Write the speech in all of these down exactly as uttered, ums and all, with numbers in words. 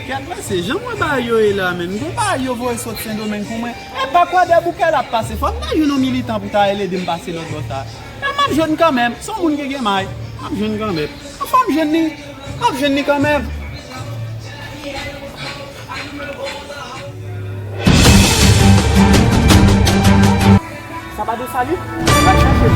Kèt pase, jan mwen bagay yo ye la, menm. Gon bagay yo voye sot Sendomeng pou mwen. E pa Kwadèboukè l ap pase. Fò m ta jwenn yon militan pou ta rele di m pase lòt bò sa. Men m ap jwenn kanmenm. Se yon moun ki gen may. M ap jwenn kanmenm. Fò m jwenn li. M ap jwenn li kanmenm. Sa pa Desalin? Al chache.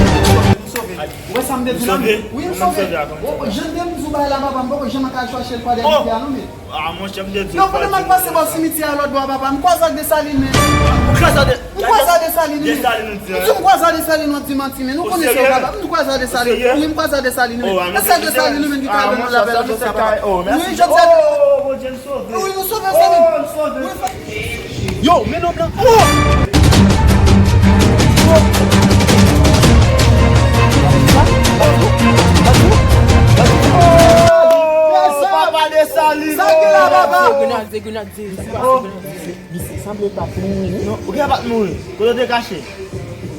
Ou wè sa m te di la? Wi, m sove. Jan m te di w bagay la, papa, m poko janm ka chache l pa dèyè a non, men. Ah, monchè, m te di w. Yo, pandan m al pase bò simityè a lòt bò a, papa, m kwaze ak Desalin, men. Ou kwaze ak De- M kwaze a Desalin, wi. Desalin, ou di, hein? M kwaze a Desalin, w ap di manti, men. Nou konnen sa, papa. M kwaze a Desalin. Wi, m kwaze a Desalin, wi. E sèl Desalin, wi, menm ki ka ban nou lapè nan sa, papa. Wi, jodi a. Wi, nou sove, sove. Wi, frè. Yo, men non blan. Oh, papa Desalin. Sa ki la, papa? Se grenad, se grenad, se, se grenad. Misye sanble pa t mouri, non. Ou gen pa t mouri? Kote w te kache?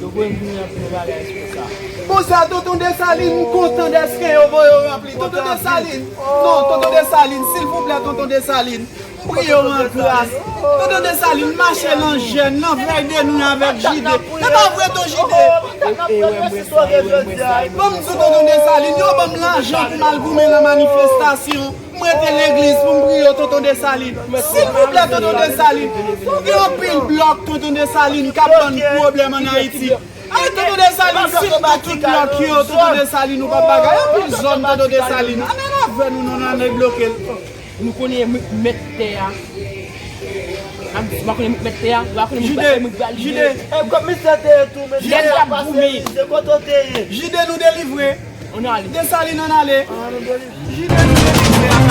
Yo voye m vini ranpli yon bagay sou sa. Bon, sa, Tonton Desalin, m kontan dèske yo voye w ranpli. Tonton Desalin, non, Tonton Desalin, silvouplè, Tonton Desalin, m priye w an gras. Tonton Desalin, mache nan jèn, nan vèy de nwi avèk Jide. E pa vre, Ton Jide? Ban m di w, Tonton Desalin, yo ban m lajan pou m al goumen nan manifestasyon. M rete legliz pou m priye w, Tonton Desalin. Silvouplè, Tonton Desalin. Nou gen anpil blòk, Tonton Desalin, k ap ban n pwoblèm ann Ayiti. Ay, Tonton Desalin, si m di w tout blòk yo, Tonton Desalin, ou p ap bagay. Anpil zòn, Tonton Desalin. Ann al avè nou, non, ann al debloke l. Nou konnen mwen k mèt tè a. M ap di, m pa konnen mwen k mèt tè a, m pa konnen mwen k pral rive. Jide, Jide. E, kòm misye te ye tou, men Jide, nou pase, misye, kote w te ye? Jide, nou delivre. Ann ale. Desalin, ann ale. Jide, nou delivre ak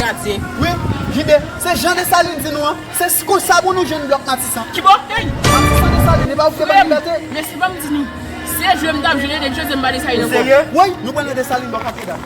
Ayiti. Wi, Jide, se jan Desalin di nou an, se s- konsa pou nou jwenn blòk Matisan. Ki bò? Hey! Matisan, Desalin, e pa ou ki te ban libète? Men se pa m di nou. Se jwe m t ap jwe, nèg Jozye m pa Desalin ankò. Wi, nou pran nan Desalin bò katedral.